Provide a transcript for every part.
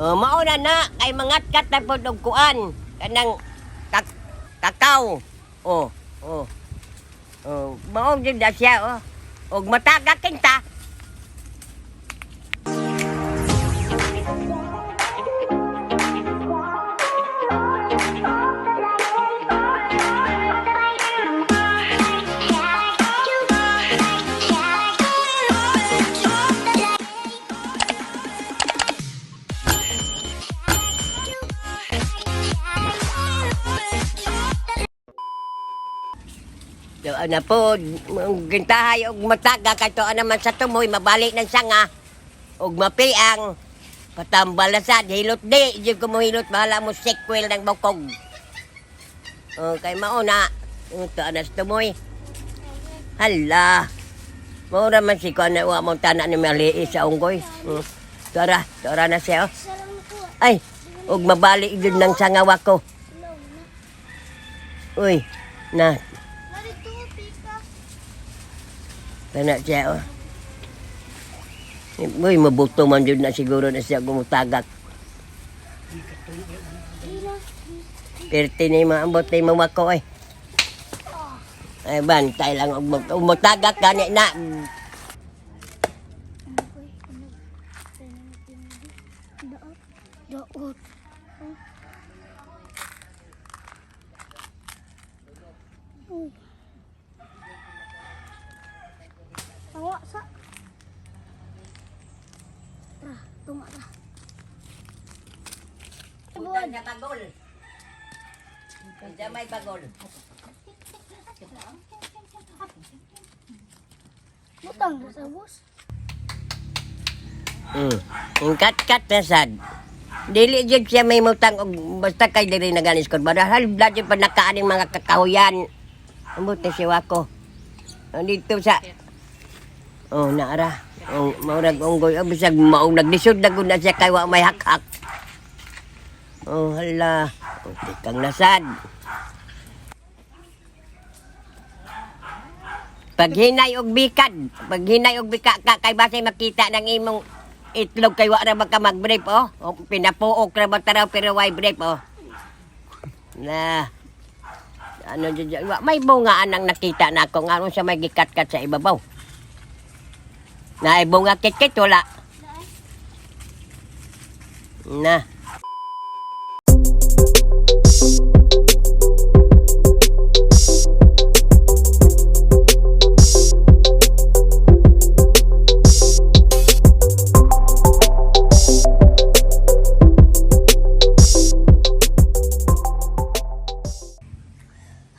Oh, mauna na kay mangatkat na pod og kuan kanang kakao. Oh, oh. Oh, mao jud na siya oh. Og matagak kinta. So, ana po, ang gintahay og mataga kay to naman sa tumoy mabalik ng sanga og mapiang patambalasad hilot di di ko mohilot, bahala mo sequel ng bukog. Oh, kay mauna ito ana sa tumoy. Hala. Maura man si kuan na wa mo tanan ni mali sa unggoy. Tara, tara na siya. Oh. Ay, og mabalik jud ng sanga wako. Uy, na. Kana siya, oh. Uy, mabuto man jud na siguro na siya gumutagak. Perti ni maambot ni mawako eh. Ay, bantay lang. Umutagak gani na. Daot. Daot. Oh. Tawa sa. Tara, tunga na. Butan sa bagol. Sa may bagol. Butang na sa bus. Ang kat-kat na sad. Dili jud siya may mutang og basta kay dili na ganis kon. Barahal bla jud pa nakaaning mga kakahuyan. Ambot na siya wako. Dito sa. Oh, naara. Oh, maurag unggoy. Oh, bisag maong naglisod na gud na siya kay wa may hakhak. Oh, hala. Oh, tikang nasad. Paghinay og bikad, paghinay og bika ka kay basay makita ng imong itlog kay wa ra ba ka mag-brief oh. O, pinapuok ra ba taraw pero way brief oh. Na ano dyan, wa may bunga anang nakita na ako nga sa may gikat-kat sa ibabaw. Na ay bunga kit-kit wala. Na.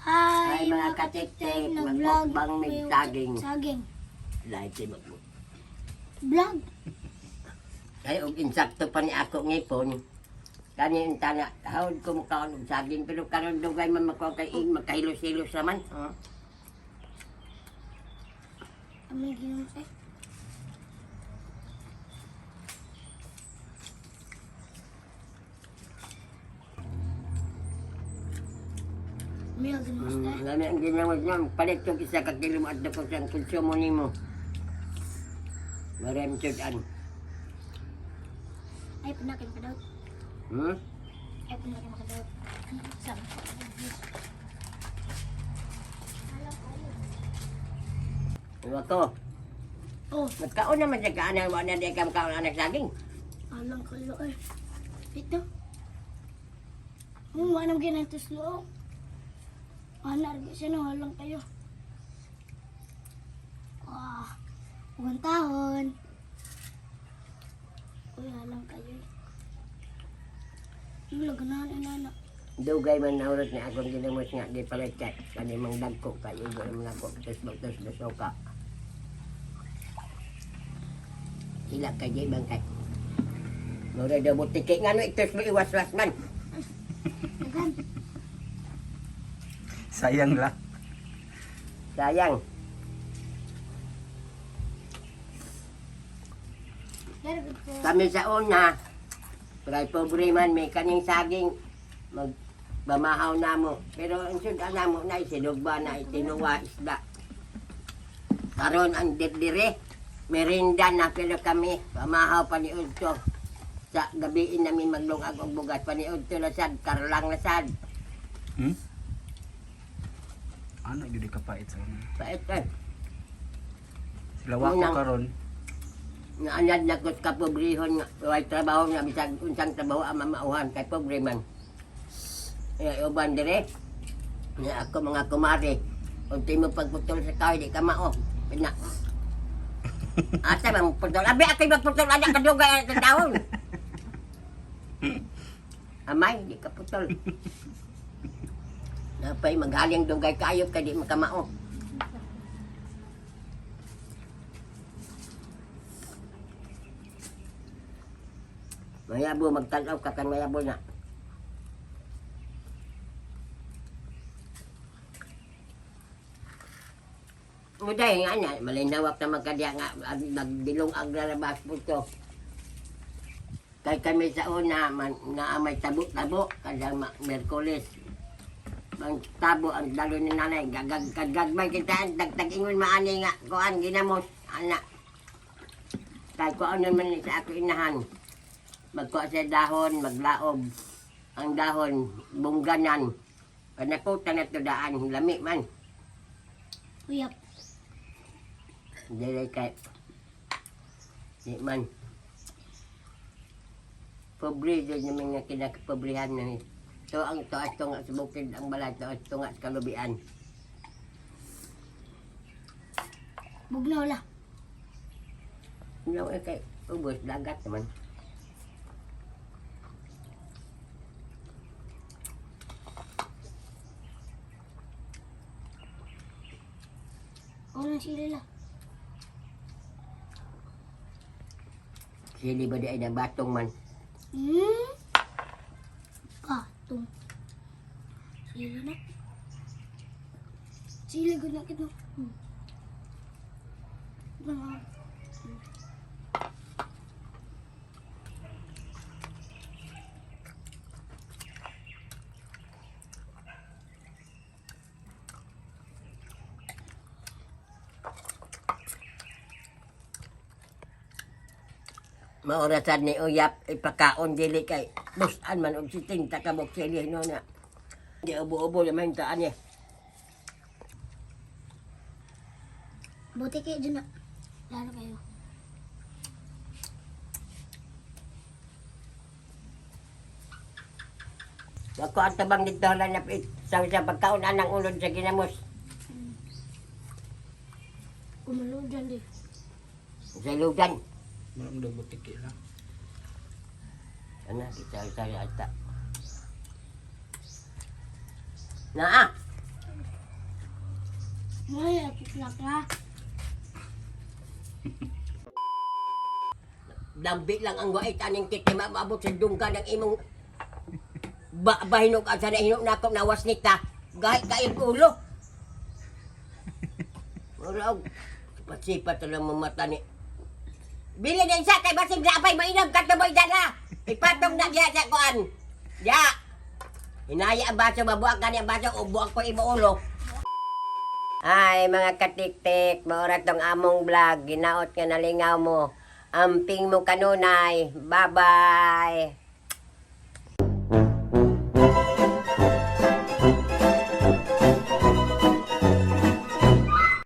Hi, Hi, mga katiktik. Nag-vlog. Magmukbang may saging. Saging. Lahat si magmukbang. Vlog. Kay og insakto pa ni ako ngipon. Kani ang tana, hawd ko mukaon og saging pero karon dugay man makaon kay ing magkahilos-hilos naman. Huh? Aming ginoo eh. May ginoo eh. Lami ang ginawag niya, palit kong isa ka kilo mo at ko siyang konsumo nimo. Marem an. Ay panakin pa daw. Ay panakin pa daw. Sam. Ano ko? Oh, Nagkaon naman siya kaana, wa na di ka makaon anak saging. alang kalo eh. Ito. Mo anong ginantos loo. Ana rin siya no, alang kayo. Ah, uwan tahon. Uy, alang kayo. Eh. Wala ganahan ana. Dugay man nahurot ni akong ginamos nga di palit kay kani mang dagko kay igo naman ako tos tos ka. Sila kay di bang kay. Mura daw butiki nga no itos mo iwas-was man. Dagan. Sayang lang. Sayang. Very good po. Kami sa una, kay pobre man may kaning saging mag bamahaw na mo. Pero ang sudan na mo na isinugba na itinuwa isda. Karon ang dirdire, merinda na pero kami pamahaw pa ni Udto. Sa gabiin namin maglungag og bugas paniud to lasad karlang lasad. Ano gyud kapait sa una. Pait eh. Sila wako Unang- karon. Naanad na kus kapobrehon nga way trabaho nga bisag unsang trabaho ang mamauhan kay pobre man. Eh uban dire. Nga ako mga kumare. Unti mo pagputol sa kahoy di ka mao. Pina. Asa man putol? Abi ako'y magputol anak kadugay ang taon. Amay, di ka putol. Napay magaling dugay kayo kay di makamao. Mayabo magtanaw ka kan mayabo na. Uday nga na, malinawak na magkadya nga, nagbilong ang lalabas po to. Kay kami sa una, man, na may tabo-tabo, kada Merkulis. Ang tabo, ang dalo ni nanay, gagag, gagagmay kita, ang dagtag-ingon maani nga, kuan, ginamos, ana. Kay kuan naman sa ako inahan. Magkuha sa dahon, maglaob. Ang dahon, bungganan. Panakutan na to daan, lami man. Uyap. Dili kay di man. Pobre jud naman nga kinakapobrihan na ni. To ang tuas tunga sa bukid ang balay, tuas tunga sa kalubian. Bugnaw la. No, eh, kay ubos dagat naman. Unang sili la. Sili ba di ay nabatong man. Patong. Sili na. Sili gud na kito. Mga Maorasan ni Uyap ipakaon dili kay busan man og siting takabok sili no na. Di ubo-ubo naman taan niya. Buti kayo dyan na. Lalo kayo. Ako ang tabang dito lang na sa sa pagkaon anang ulod sa ginamos. Umalo dyan di. Sa lugan. Maram daw butiki lang. Ano, kita sa ata. Naa, Maya, kiklak la. Dambi lang ang wait aning kit kay maabot sa dungga ng imong ba bahinog asa na hinog nako nawas nita. Gahi kayo ulo. Mura og pasipat lang mo mata ni. Bili na isa kay basig na apay mainam kadto mo dala. Ipatong na diya sa kuan. Ya. Hinaya ang baso, mabuak gani ang baso, ubuak ko imo ulo. Ay, mga katiktik, maura tong among vlog. Ginaot nga nalingaw mo. Amping mo kanunay. Bye-bye.